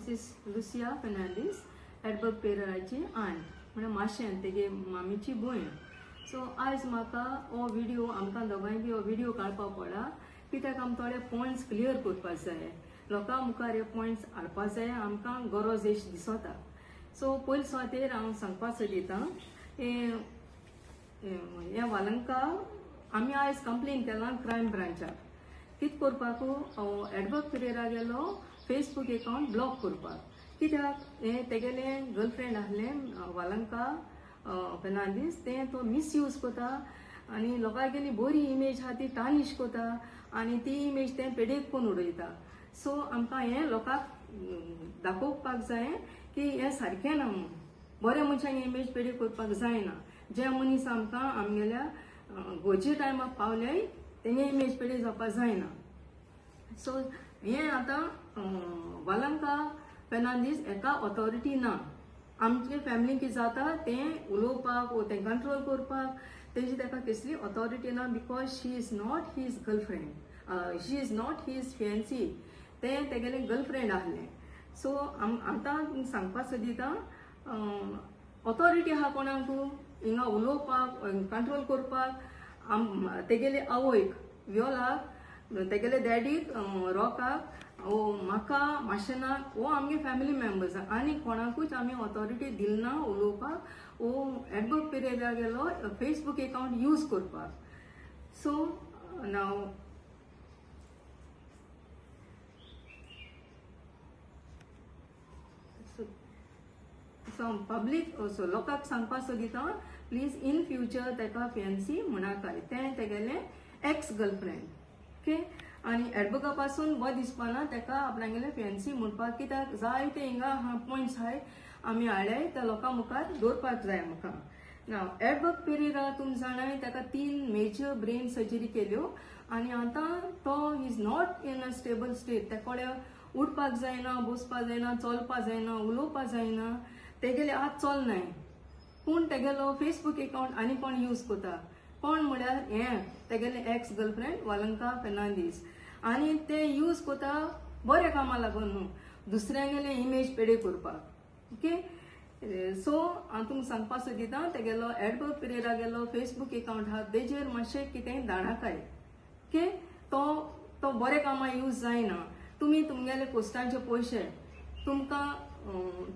मिसीस Lucia Fernandes, Edberg पेरेराची aunt, म्हळ्यार माशेन तेगे मामीची भयण. सो आयज म्हाका हो व्हिडियो, आमकां दोगांय बी हो व्हिडियो काडपाक पडला कित्याक आम थोडे पॉयंट्स क्लियर करपाक जाय, लोकां मुखार हे पॉयंट्स हाडपाक जाय, आमकां गरज अशी दिसता. सो पयले सुवातेर हांव सांगपाक सोदितां, हें वालंका आमी आयज कंप्लेन केलां क्रायम ब्रांचाक. कितें करपाकू एडबर्ग पिरेरा गेलो फेसबूक एकावंट ब्लॉक करपाक, कित्याक हें तेगेलें गर्लफ्रेंड आसलें वालंका फेर्नांडीस, तें तो मिसयूज करता आनी लोकांगेली बरी इमेज आहा ती टार्निश करता आनी ती इमेज तें पेडेक करून उडयता. सो आमकां हें लोकांक दाखोवपाक जाय की हें सारकें ना म्हणून, बऱ्या मनशांक इमेज पेडेक करपाक जायना. जे मनीस आमकां आमगेल्या गरजे टायमाक पावले तेंगे इमेज पेडे जावपाक जायना. सो हें आतां वालंका फेर्नांडीस हेका ऑथॉरिटी ना, आमचे फॅमिली कितें जाता तें उलोवपाक वो तें कंट्रोल करपाक तेजी ताका कसली ऑथॉरिटी ना, because she is not his girlfriend, she is not his fiancee, तें तेगेलें गर्लफ्रेंड आहलें. सो आतां सांगपाक सोदिता, ऑथॉरिटी आहा कोणाकू हिंगा उलोवपाक कंट्रोल करपाक, आम तेगेले आवयक वियोलाक, तेगेले डॅडीक रॉकाक, वो म्हाका माशेनाक, वो आमगे फॅमिली मेंबर्स, आनी कोणाकूच आमी ऑथॉरिटी दिलना उलोवपाक वो एडबर्ग पिरेरा गेलो फेसबूक एकावंट यूज करपाक. सो नाव सो पब्लीक सो लोकांक सांगपाक सोदिता, प्लीज इन फ्युचर ताका फियन्सी म्हणाकाय, तें तेगेलें एक्स गर्लफ्रेंड. ओके, आनी एडबर्गा पासून बरें दिसपाना ताका आपणागेलें फियन्सी म्हणपाक, कित्याक जायते हिंगा पॉयंट्स आहाय आमी हाडले त्या लोकां मुखार दवरपाक जाय आमकां. नाव एडबर्ग पेरेरा तुमी जाणाय ताका 3 मेजर ब्रेन सर्जरी केल्यो आनी आतां तो is not in a stable state. त्या कडेन उठपाक जायना, बसपाक जायना, चलपाक जायना, उलोवपाक जायना, तेगेले हात चलनाय, पूण तेगेलो फेसबूक एकावंट आनी कोण यूज करता, कोण म्हळ्यार हें तेगेलें एक्स गर्लफ्रेंड वालंका फेर्नांडीस, आनी ते यूज करता बऱ्या कामां लागून न्हू, दुसऱ्यांगेले इमेज पेडे करपाक. ओके, सो हांव तुमकां सांगपाक सोदिता, तेगेलो एडबर्ग पिरेरा गेलो फेसबूक एकावंट आहा तेजेर मातशें कितें धाडाकाय. ओके, तो बऱ्या कामां यूज जायना. तुमी तुमगेले पोस्टांचे पयशे तुमकां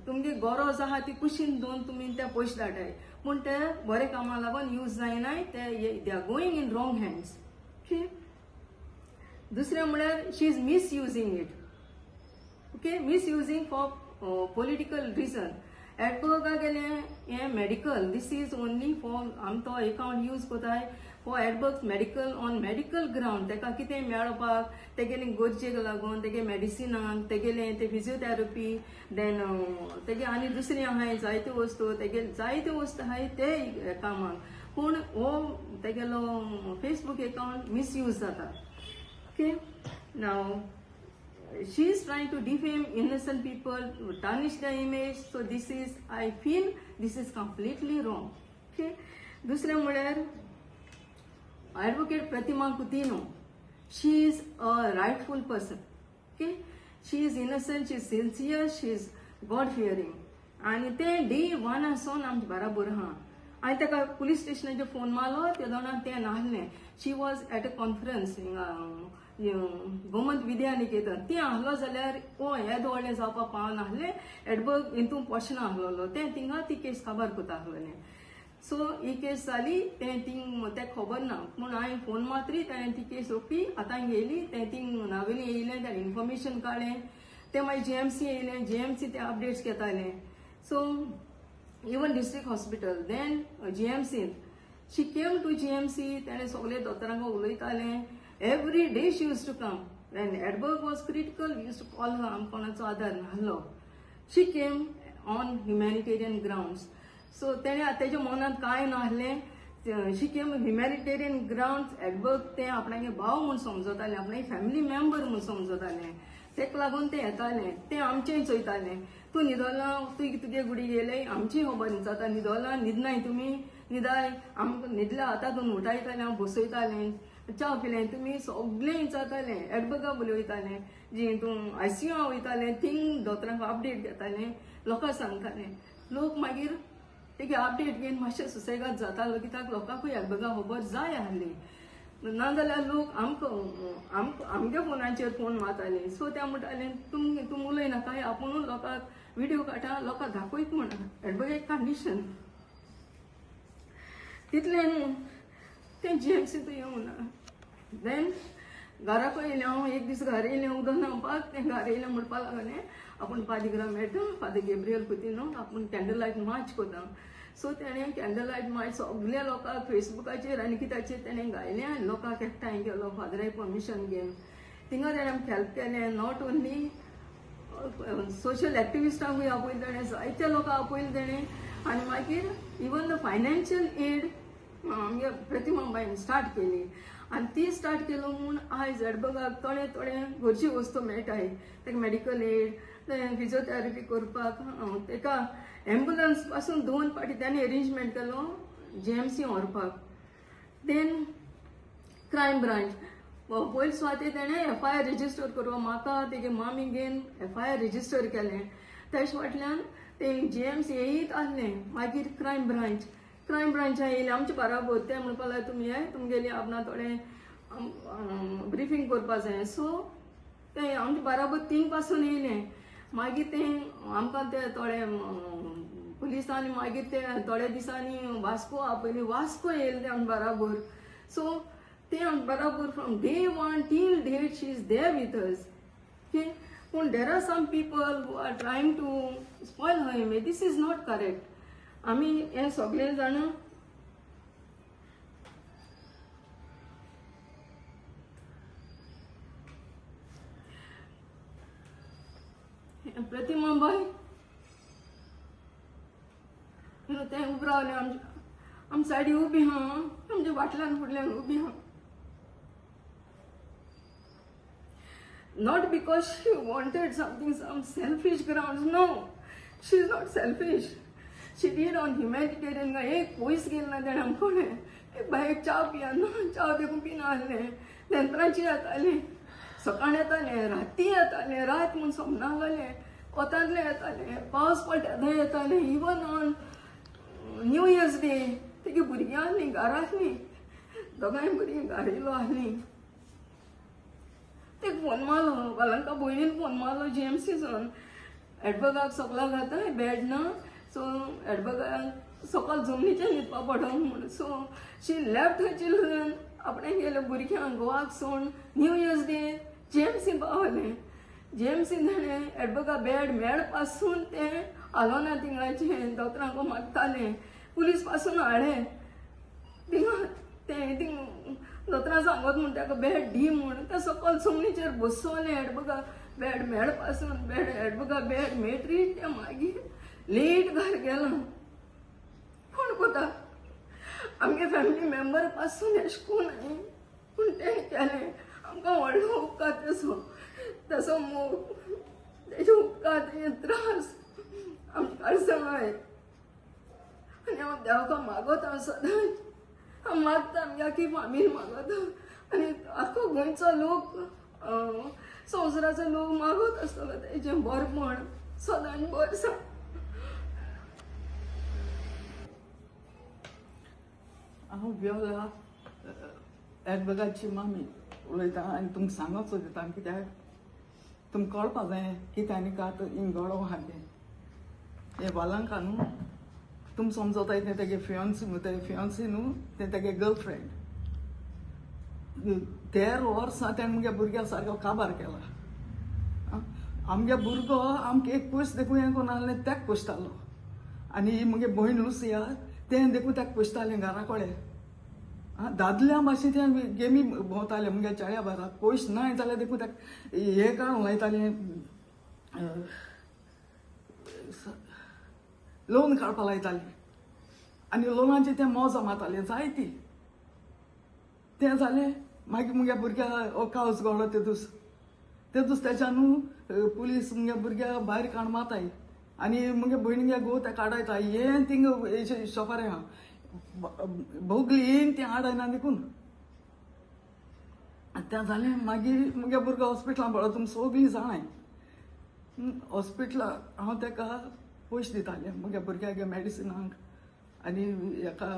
तुमगे गरज आहा ती कुशीन दवरून तुमी ते पयशे धाडाय, पूण ते बरे कामां लागून यूज जायनाय, ते they are going in wrong hands. Okay, दुसरें म्हळ्यार she is misusing it. Okay, misusing for political reason. एडबर्गा गेलें हें medical, this is only for आमी तो एकावंट यूज करताय for Edberg's medical, on medical ground, ताका कितें मेळपाक, तेगेले गरजेक लागून, तेगे मेडिसिनाक, तेगेले ते फिजियोथेरपी, देन तेगे आनी दुसरी आहाय जायत्यो वस्तू, तेगे जायत्यो वस्तू आहाय ते कामाक, पूण हो तेगेलो फेसबूक एकावंट मिसयूज जाता. Okay, now she is trying to defame innocent people, to tarnish their image. So this is, I feel this is completely wrong. Okay, दुसरें म्हळ्यार advocate Pratima Coutinho, she is a rightful person. Okay, she is innocent, she is sincere, she is God fearing, आनी ते day one आसून आमचे बराबर आहा. आनी ताका पुलीस स्टेशनाचेर फोन मारलो तेदोना तें नासलें, she was at a conference हिंगा गोमंत विद्या निकेतन, ती आहलो जाल्यार ओ येदो व्हडलें जावपाक पावनासलें, एडबर्ग हितून पोशना आहलोलो, तें थिंगा ती केस काबार करता आहलोलें. सो ही केस जाली तें थिंग तें खबर ना, पूण हांवें फोन मातरी ताणें ती केस रोखडी आतां येयली, तें थिंग नावेली येयलें, ताणें इन्फॉर्मेशन काडलें, तें मागीर जीएमसी येयलें, जीएमसी ते अपडेट्स घेतालें. So even district hospital, then जीएमसींत she came to GMC, ताणें सगळे दोतोरांक उलयतालें. Every day she used to come. When Edberg was critical, we used to call her, आम कोणाचो आदार नासलो. She came on humanitarian grounds. So तेणें तेज्या मनांत कांय नासलें, she came humanitarian grounds. Edberg तें आपणागे भाव म्हूण समजतालें, आपणागे फॅमिली मेंबर म्हूण समजतालें, तेका लागून तें येतालें, तें आमचें चोयतालें. तूं न्हिदोलां, तूं तुगे गुडी गेलें, आमची खबर जाता, न्हिदोलां न्हिदनाय तुमी, न्हिदाय, आमकां न्हिदल्या आतां तूं उठायतालें, हांव बसयतालें. च्या पिलें तुमी सगळें विचारतालें, एडबगा उलयतालें, जी तूं आयसीयूआ वयतालें थिंग दोतोरांक अपडेट घेतालें, लोकांक सांगतालें. लोक मागीर तेगे अपडेट घेवन मातशें सुसेगाद जातालो, कित्याक लोकांकूय एडबगा खबर जाय आहली. नाजाल्यार लोक आमकां आमकां आमगे फोनाचेर फोन मारताले. सो ते म्हणटाले तुम तूं उलय नाका, आपुणूच लोकांक विडियो काडटा, लोकांक दाखयत म्हण एडबगा कंडिशन तितलें न्हू तें जीएमसींत येवना. देन घराक येयलें हांव, एक दीस घरा येयलें उदक न्हांवपाक, तें घरा येयलें म्हणपाक लागलें आपूण पादिग्रा मेळटा, फादर गेब्रियल कुतिन्हो, आपूण कॅन्डल लायट मार्च कोता. सो तेणें कॅन्डल लायट मार्च सगल्या लोकांक फेसबुकाचेर आनी कित्याचेर तेणें गायलें आनी लोकांक एकठांय केलो फादराक परमिशन घेवन. थिंगा तेणें आमकां हेल्प केलें, not only social एक्टिविस्टांकूय आपयलें तेणें, जायत्या लोकांक आपयलें तेणें. आनी मागीर इवन the financial aid आमगे प्रतिमा बायन स्टार्ट केली आनी ती स्टार्ट केलो म्हूण आयज एडबगाक थोडे थोडे घरची वस्तू मेळटाय, ताका मेडिकल एड, फिजियोथेरपी करपाक, ताका एम्बुलन्स पासून 2 फावटी ताणें एरेंजमेंट केलो जीएमसी व्हरपाक. Then crime branch पयले सुवातेर तेणें एफआयआर रजिस्टर करपाक म्हाका तेगे मामी घेवन एफआयआर रजिस्टर केलें. तेज फाटल्यान तें जीएमसी येयत आहलें. मागीर क्रायम ब्रांच, क्रायम ब्रांचा येयलें आमचे बाराबर, ते म्हणपाक लागले तुमी येय, तुमगेली आपणा थोडें ब्रिफींग करपा जाय. सो तें आमचे बाराबर 3 पासून येयलें. मागीर तें आमकां ते थोडे पुलिसांनी मागीर ते थोड्या दिसांनी वास्को आपयली, वास्को येयलें तें आमचे बाराबर. सो तें आमचे बाराबर from day 1 till date she is there with us. Okay, पूण there are some people who are trying to spoil her image, this is not correct. आमी हे सगळे जाणां प्रतिमा बाय तें उबें रावलें आमच्या सायडी उबी आहा, आमच्या फाटल्यान फुडल्यान उबी आहा. Not because she wanted something, some selfish grounds, no, she is not selfish. She did on humanitarian. एक पयस गेल ना तेणें आमकोडें, एक बाय च्या पिया ना, च्या देखून पिना आहलें. दनपरांची येतालें, सकाळीं येतालें, राती येतालें, रात म्हूण सोमनागलें, वतांतलें येतालें, पावस पडटा थंय येतालें. Even on new year's day तेगे भुरगीं आहलीं घरा आहलीं, दोगांय भुरगीं घरा येयलो आहलीं. तेका फोन मारलो, बालंका भयणीन फोन मारलो जीएमसीसून, एडबगाक सगळ्याक जाता बेड ना, सो एडबगाक सकल जमनीचेर न्हिदपा पडोंक म्हूण. So she left her children, आपणें गेलें भुरग्यांक गोवाक सोडून न्यू इयर्स डे जीएमसी पावलें. जीएमसी ताणें एडबगा बेड मेळ पासून तें हालोना थिंगाचें, दोतोरांक मागतालें, पुलीस पासून हाडलें थिंगा तें थिंग दोतोरां सांगत म्हूण ताका बेड दी म्हूण. तें सकल जमनीचेर बसोलें एडबगा बेड मेळ पासून, बेड एडबगा बेड मेळटरी तें मागीर लेट घर गेलां. कोण कोता आमगे फॅमिली मेंबर पासून एशें कोण न्ही, पूण तें केलें आमकां व्हडलो उपकार तेजो, तेजो मोग, तेजे उपकार, तेजे त्रास आमच्या काळजां. आनी हांव देवाक मागोता सदांच, हांव मागता आमगे आखी फामील मागोता आनी आख्खो गोंयचो लोक, संवसाराचो लोक मागत आसतलो तेजें बरेपण सदांच बरें आसा. हांव वियोला एडबगाची मामी उलयता आनी तुमकां सांगत सोदता कित्याक तुमकां कळपा जाय कितें आनी कात हिंग घडो आहा तें. हें बालांका न्हू तुम समजताय तें तेगे फियोन्सी न्हू, तें फियोन्सी न्हू तें तेगे गर्लफ्रेंड. 13 वर्सां तेणें मुगे भुरग्या सारको काबार केला. आमगे भुरगो आमकां एक पयस देखून हें कोण आहलें तेक पोसतालो आनी मुगे भयण लुसिया तें देखून ताका पोसतालें घरा कडेन. दादल्या भाशेन तें गेमी भोंवतालें मुगे चेड्या बारा पयस नाय जाल्यार देखून ताका हें काडून लायतालें, लोन काडपा लायतालें आनी लोनाचें तें मोजा मारतालें जायती. तें जालें मागीर मुगे भुरग्या कावस गळ्ळो तेदूस, तेदूस तेच्या न्हू पुलीस मुगे भुरग्या भायर काड मारताय आनी मुगे भयणीगे घोव तेका आडायता, हें थिंग शॉपार आहा भोगली येयन तें आडायना देखून. तें जालें. मागीर मुगे भुरगो हॉस्पिटलान पडलो, तुमी सगळीं जाणाय. हॉस्पिटलान हांव ताका पयशे दितालें मुगे भुरग्याक मेडिसिनाक आनी हेका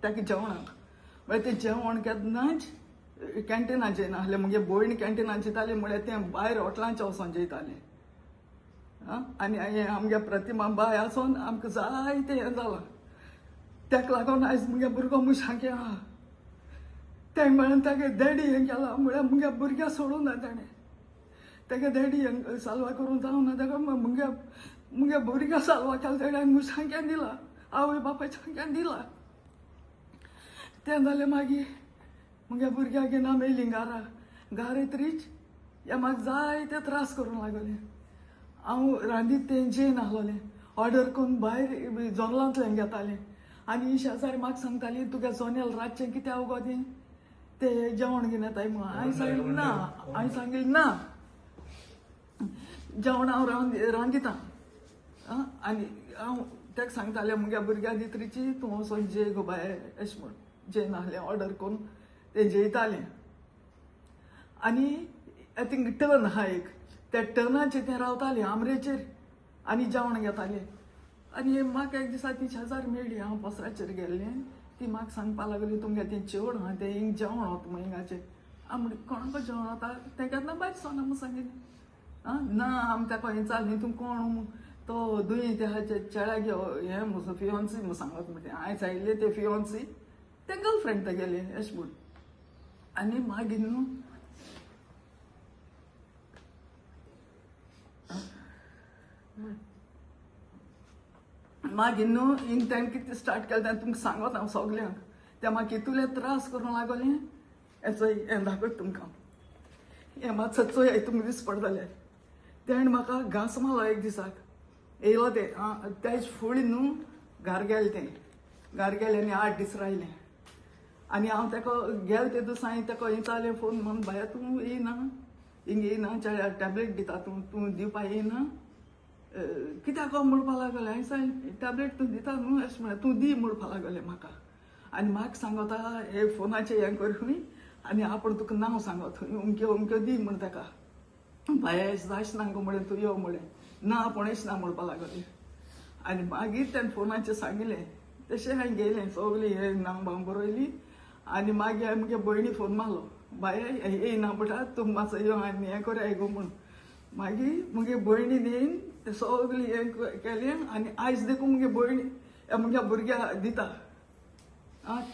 ताका जेवणाक. म्हळ्यार तें जेवण केन्नाच कॅन्टिनान जेयनासलें. मुगे भयण कॅन्टिनान जेयताली, म्हळ्यार तें भायर हॉटलांचें वचोन जेयतालें. आनी हें आमगे प्रतिमा बाय आसोन आमकां जायतें हें जालां. ताका लागून आयज मुगे भुरगो मुशांके आहा. तें म्हळ्यार तागे डॅडी हें केलां, म्हळ्यार मुगे भुरग्या सोडूं ना ताणें. तागे डॅडी हें साल्वार करूंक जावना ताका, मुगे मुगे भुरग्या साल्वार केला तेणें आनी मुशांक्यान दिला, आवय बापायच्या सांक्यान दिला. तें जालें. मागीर मुगे भुरग्याक घेवन आमी येयलीं घारा. घार येतरीच हे म्हाका जायते त्रास करूंक लागले. हांव रांदीत तें जेयन आहलोलें, ऑर्डर करून भायर जोनलांतल्यान घेतालें. आनी ही शेजारी म्हाका सांगताली, तुगे जोनेल रातचें कित्याक गो तें ते जेवण घेवन येताय म्हणून. हांवें सांगलें ना, हांवें सांगलें ना, जेवण हांव रांदितां. आनी हांव ताका सांगतालें मुगे भुरग्या दितरीची तूं वचोन जेय गो बाय अशें म्हूण. जेयनासलें, ऑर्डर करून तें जेयतालें. आनी I think turn आहा एक, त्या टर्नाचेर तें रावतालें आमरेचेर आनी जेवण घेतालें. आनी म्हाका एक दिसा ती शेजार मेळ्ळी, हांव पसराचेर गेल्लें. ती म्हाका सांगपा लागली, तुमगे तें चेड आहा तें हिंग जेवण वता म्हूण हिंगाचेर. हांव म्हणलें कोणाको जेवण वता तें केन्ना भायर सोना म्हूण सांगिल्लें. आं ना आमी ताका हें चाल तूं कोण तो दुयें त्या चेड्याक हें म्हजो फियोन्सी म्हूण सांगत म्हणलें. हांवें सांगिल्लें तें फियोन्सी तें गर्लफ्रेंड तेगेलें अशें म्हूण. आनी मागीर न्हू मागीर न्हू हिंग तेणें कितें स्टार्ट केलें तें तुमकां सांगत हांव सगल्यांक. तें म्हाका इतले त्रास करूंक लागोलें. हें चोय, हें दाखयता तुमकां, हें मातसो चोय तुमकां दीस पडटलें. तेणें म्हाका घांस मारलो एक दिसाक. येयलो तें तेज फुडें न्हू घार गेलें तें. घार गेलें आनी 8 दीस रायलें. आनी हांव ताका गेलें ते दिसा हांवें ताका विचारलें फोन म्हणून, बाया तूं येयना हिंग येयना, चेड्याक टॅबलेट दिता तूं, तूं दिवपा येयना कित्याक म्हणपा लागलें. हांवें सांगलें टॅबलेट तूं दिता न्हू अशें म्हळ्यार तूं दी म्हणपा लागलें म्हाका. आनी म्हाका सांगता हे फोनाचेर हें कर खंय आनी आपूण तुका नांव सांगत खंय अमक्यो अमक्यो दी म्हण ताका. बाये जायच ना गो म्हळें, तूं यो म्हळें. ना आपूण येच ना म्हणपा लागलें. आनी मागीर तेणें फोनाचेर सांगिल्लें तशें हांवें गेलें, सगळीं हें नांव बांव बरयली. आनी मागीर हांवें मुगे भयणी फोन मारलो, बाये येयना म्हणटा तूं मातसो यो आनी हें करया गो म्हूण. मागीर मुगे भयणीन येयन तें सगळें हें केलें. आनी आयज देखून मुगे भयणी मुगे भुरग्या दिता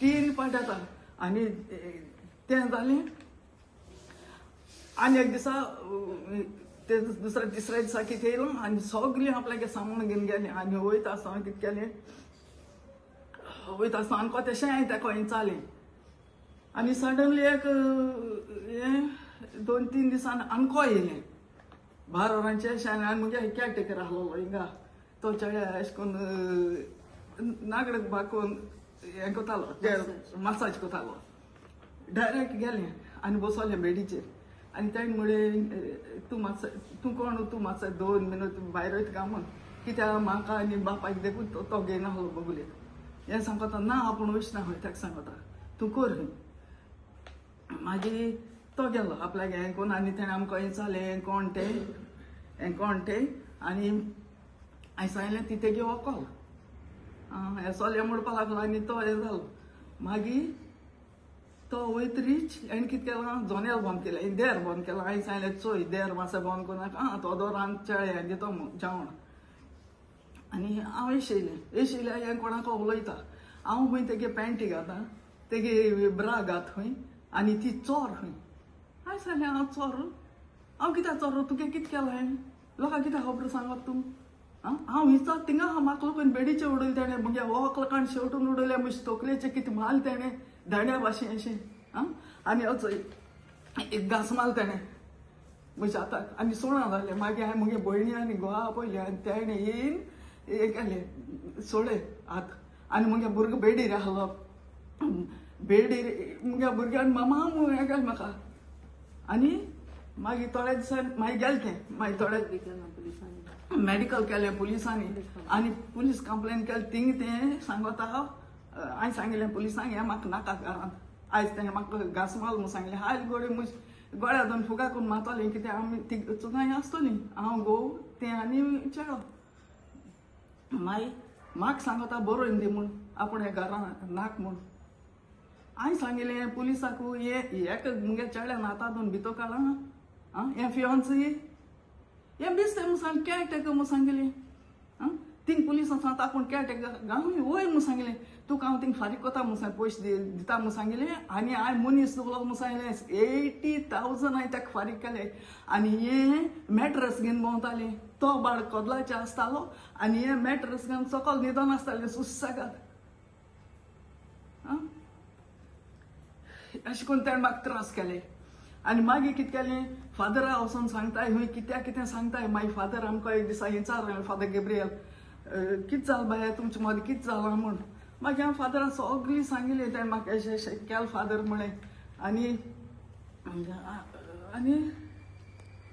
3 पाट येता. आनी तें जालें. आनी एक दिसा ते दुसऱ्या तिसऱ्या दिसा कितें येयलो आनी सगळें आपल्यागे सामान घेवन गेलें. आनी वयता आसतना कितें केलें, वयता आसतना आमकां तशें हांवें ताका विचारलें. आनी सडनली एक हें 2-3 दिसान आमको येयलें 12 वरांचें अशें. आनी मुगे केअरटेकर आहलोलो हिंगा, तो चेड्या अशें करून नागडे बाकोवन हें करतालो, मसाज करतालो. डायरेक्ट गेलें आनी बसोलें बेडीचेर. आनी तेणें म्हळें तूं मातसो तूं कोण, तूं मातसो 2 मिनट भायर वयता काय म्हूण, कित्याक म्हाका आनी बापायक देखून तो घेयनासलो बगलेक. हें सांगता ना आपूण वचना खंय, ताका सांगता तूं कर खंय. मागीर तो गेलो आपल्याक हें करून. आनी तेणें आमकां विचारलें हें कोण तें, हें कोण तें. आनी हांवें सांगलें ती तेगे व्हंकल. हें चलये म्हणपा लागलो आनी तो हें जालो. मागीर तो वयतरीच हेणें कितें केलां, जोनेल बंद केलें, देर बंद केलां. हांवें सांगलें चोय देर मातसें बंद करूं नाका, तो दोरान चेळे दिता जेवण. आनी हांव येयलें, येयलें हें कोणाक उलयता. हांव खंय तेगे पॅन्टी घाता, तेगे ब्रा घात खंय, आनी ती चोर खंय. हांवें सांगलें हांव चोर, हांव कित्याक चोर, तुगे कितें केलां हांवें, लोकांक कित्याक खबर सांगत तूं. हांव विचार थिंगा आहा, म्हाका लोकांनी बेडीचेर उडयलें तेणें, मुगे वोकल काण शेवटून उडयलें, म्हजे तकलेचें कितें मारलें तेणें दांड्या भाशेन अशें. आनी असो एक घांस मारलो तेणें म्हज्या हाताक आनी सोणा जालें. मागीर हांवें मुगे भयणी आनी घोवा पयलें आनी तेणें येयन हें केलें सोडे हात. आनी मुगे भुरगो बेडीर आहलो, बेडीर मुगे भुरग्यान मामा म्हूण हें केलें म्हाका. आनी मागीर थोड्या दिसान मागीर गेलें तें, मागीर थोडे मेडिकल केलें पुलिसांनी आनी पुलीस कंप्लेन केली. थिंग तें सांगता हांवें सांगिल्लें पुलिसांक हें म्हाका नाका घरांत. आयज तेणें म्हाका घांस माल म्हूण सांगलें. आयज गोडे म्हज गोड्या दोन फुगा करून मारतलीं, कित्याक आमी ती चुकां आसतलीं, हांव घोव तें आनी चेडो. मागीर म्हाका सांगता बरोवन दी म्हूण आपूण हे घरां नाक म्हूण. हांवें सांगिल्लें पुलिसाकू, हे एक मुगे चेड्यान हाता दोन भितर काडला आं, हें फियोन्सी हें बेश्टें म्हूण सांग, केअरटेकर म्हूण सांगिल्लें. आं, थिंग पुलिसां सांगता आपूण केअरटेकर गांव वय म्हूण सांगिल्लें. तुका हांव थिंग फारीक कोता म्हूण सांग, पयशे दिता म्हूण सांगिल्लें. आनी हांवें मनीस दवरलो म्हूण सांगलें, 80,000 हांवें ताका फारीक केले. आनी हें मॅट्रस घेवन भोंवतालें, तो बाळ कोदलाचें आसतालो आनी हें मॅट्रस घेवन सकल न्हिदोन आसतालें सुसागाद. आं, अशें करून तेणें म्हाका त्रास केले. आनी मागीर कितें केलें, फादरा वचोन सांगताय खंय कित्याक कितें सांगताय. मागीर फादर आमकां एक दिसा विचारलें, फादर गेब्रियल, कितें जालें बाये तुमचे मदीं, कितें जालां म्हूण. मागीर हांव फादरा सगळीं सांगिल्लें, तेणें म्हाका अशें अशें केलें फादर म्हळें. आनी आनी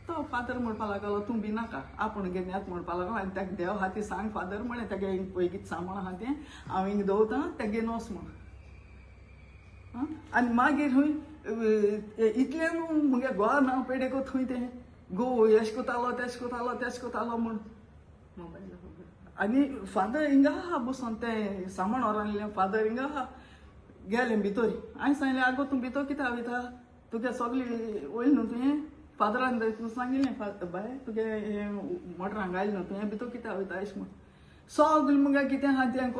तो फादर म्हणपा लागलो, तूं भिनाका, आपूण घेवन येता म्हणपा लागलो. आनी ताका देव हाती सांग फादर म्हळें, तेगे हिंग पळय कितें सामान आहा तें हांव हिंग दवरतां, तें घेवन वच म्हूण. आनी मागीर खंय इतलें न्हू मुगे गोवा ना पेडेको थंय तें घोव एश कोतालो तेश कोतालो तेश कोतालो म्हूण. आनी फादर हिंगा आहा बसोन तें सामान व्हरून फादर हिंगा आहा, गेलें भितर. हांवें सांगलें, आगो तूं भितर कित्याक वयता, तुगे सगळी वयलें न्हू तुवें, फादरान तूं सांगिल्लें बाय तुगे हें मोटर हांगा आयलें न्हू तुवें, भितर कित्याक वयता अशें म्हूण. सगळें मुगे कितें आहा तें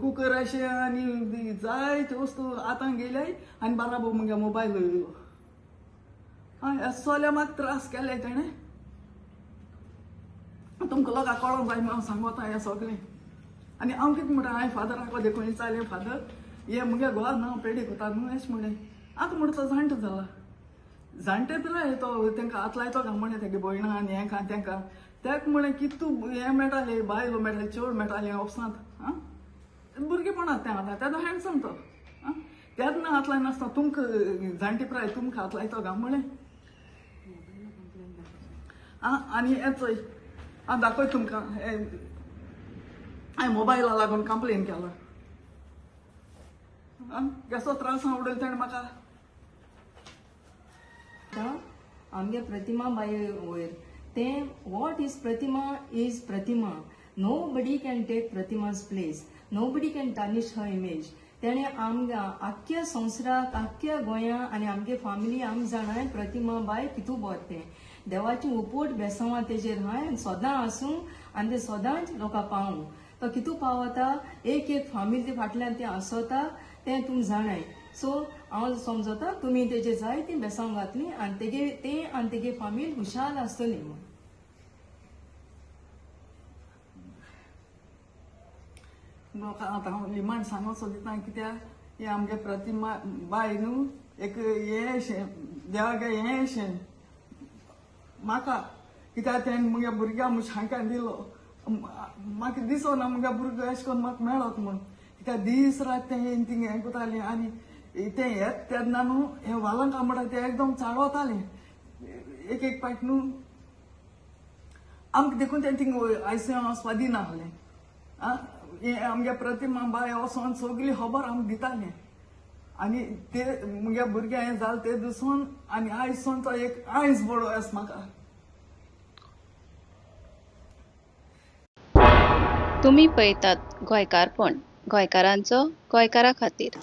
कुकर अशें आनी जायते वस्तू आतां गेले आनी बाराबर मुगे मोबायल वयलो. हय, असल्या म्हाका त्रास केले तेणें. तुमकां लोकांक कळोंक जाय म्हूण हांव सांगता हें सगळें. आनी हांव कितें म्हणटा, हांवें फादराक देखून विचारलें, फादर हे मुगे घोवा ना पेडी कोता न्हू अशें म्हणलें. आतां म्हणटा तो जाणटो जाला, जाणटे पिराय तो तेंकां हात लायतो काय म्हणलें तेगे भयणां आनी हेंकां तेंकां. तेका म्हणलें की तूं हें मेळटालें, बायलो मेळटालें, चेड मेळटालें ऑफिसांत. आं, भुरगेपणांत तें आतां तेदो हँडसम तो. आं, तेन्ना हात लायनासतना तुमकां जाणटे पिराय तुमकां हात लायतो काय म्हणलें. आं, आनी हें चोय हांव दाखय तुमकां, हांवें मोबायला लागून कंप्लेन केला. आं, केसो त्रास उडयलो तेणें म्हाका. आमगे प्रतिमा बाय वयर तें, what is Pratima is Pratima, nobody can take Pratima's place, nobody can tarnish her image. तेणें आमकां आख्ख्या संवसाराक, आख्ख्या गोंया आनी आमगे फामिली आम जाणाय प्रतिमा बाय कितू बोर तें. देवाची उपोट बेसांवां तेजेर हाय आनी सदां आसूं आनी तें सदांच लोकां पावूं. तो कितू पावता, एक एक फामिली फाटल्यान तें आसता तें तुमी जाणाय. सो हांव समजता तुमी तेजे जाय ती बेसांव घातली आनी तेगे तें आनी तेगे फामील हुशाल आसतली म्हूण. आतां हांव लिमाण सांगूंक सोदिता, कित्याक हें आमगे प्रतिमा बाय न्हू एक हें अशें देवागे हें अशें म्हाका, कित्याक तेणें मुगे भुरग्यांक म्हूण शांक्यान दिलो. म्हाका दिसना मुगे भुरगो अशें करून म्हाका मेळत म्हूण, कित्याक दीस रात तें थिंग हें कोतालें. आनी तें येत तेन्ना न्हू हें वालांकां म्हणटा तें एकदम चाळवतालें एक एक पाट न्हू आमकां, देखून तें थिंग आयसें वचपा दिनासलें. आं, हें आमगे प्रतिमा बाय वचोन सगळी खबर आमकां दितालें. आनी ते मुगे भुरग्यां हें जालें ते दिसून आनी आयज सोन तो एक आयज बरो आस म्हाका. तुमी पळयतात गोंयकारपण, गोंयकारांचो गोंयकारा खातीर.